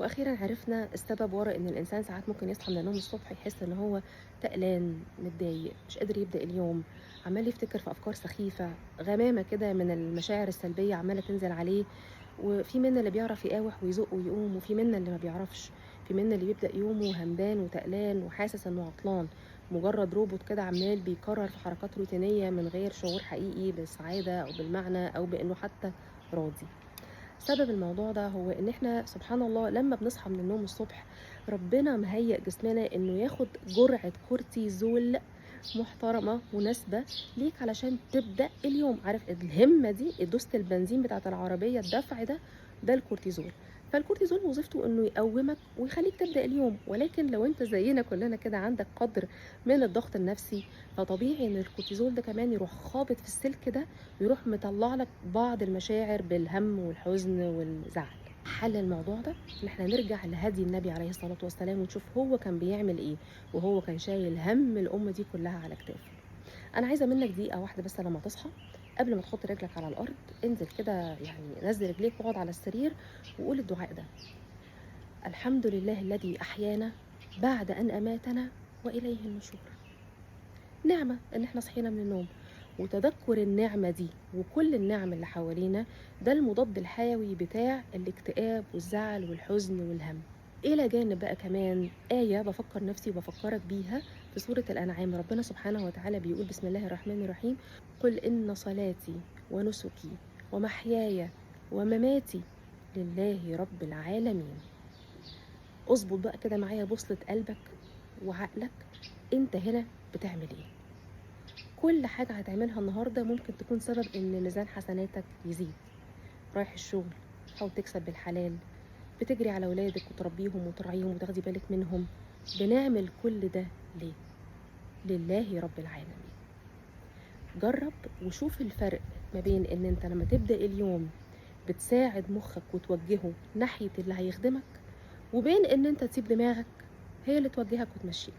وأخيرا عرفنا السبب ورا إن الإنسان ساعات ممكن يصحى من النوم الصبح يحس إن هو تقلان، متضايق، مش قادر يبدأ اليوم، عمال يفتكر في أفكار سخيفة، غمامة كده من المشاعر السلبية عمالة تنزل عليه. وفي منا اللي بيعرف يقاوح ويزق ويقوم، وفي منا اللي ما بيعرفش، في منا اللي بيبدأ يومه همدان وتقلان وحاسس إنه عطلان، مجرد روبوت كده عمال بيكرر في حركات روتينية من غير شعور حقيقي بالسعادة أو بالمعنى أو بإنه حتى راضي. سبب الموضوع ده هو إن إحنا سبحان الله لما بنصحى من النوم الصبح ربنا مهيئ جسمنا إنه ياخد جرعة كورتيزول محترمة مناسبة ليك علشان تبدأ اليوم. عارف الهمة دي، دوسة البنزين بتاعت العربية، الدفع ده، ده الكورتيزول. فالكورتيزول وظيفته انه يقومك ويخليك تبدأ اليوم، ولكن لو انت زينا كلنا كده عندك قدر من الضغط النفسي فطبيعي ان الكورتيزول ده كمان يروح خابط في السلك ده ويروح مطلع لك بعض المشاعر بالهم والحزن والزعل. حل الموضوع ده ان احنا نرجع لهدي النبي عليه الصلاة والسلام ونشوف هو كان بيعمل ايه وهو كان شايل هم الأمة دي كلها على كتافه. انا عايزة منك دقيقة واحدة بس لما تصحى، قبل ما تحط رجلك على الأرض انزل كده، يعني نزل رجليك واقعد على السرير وقول الدعاء ده: الحمد لله الذي أحيانا بعد أن أماتنا وإليه النشور. نعمة إن احنا صحينا من النوم، وتذكر النعمة دي وكل النعم اللي حوالينا ده المضاد الحيوي بتاع الاكتئاب والزعل والحزن والهم. إلى جانب بقى كمان آية بفكر نفسي وبفكرك بيها في سورة الأنعام، ربنا سبحانه وتعالى بيقول بسم الله الرحمن الرحيم: قل إن صلاتي ونسكي ومحياي ومماتي لله رب العالمين. اظبط بقى كده معايا بوصلة قلبك وعقلك، انت هنا بتعمل ايه؟ كل حاجة هتعملها النهاردة ممكن تكون سبب ان ميزان حسناتك يزيد. رايح الشغل حاول تكسب بالحلال، بتجري على ولادك وتربيهم وترعيهم وتاخدي بالك منهم. بنعمل كل ده ليه؟ لله رب العالمين. جرب وشوف الفرق ما بين ان انت لما تبدأ اليوم بتساعد مخك وتوجهه ناحية اللي هيخدمك، وبين ان انت تسيب دماغك هي اللي توجهك وتمشيك.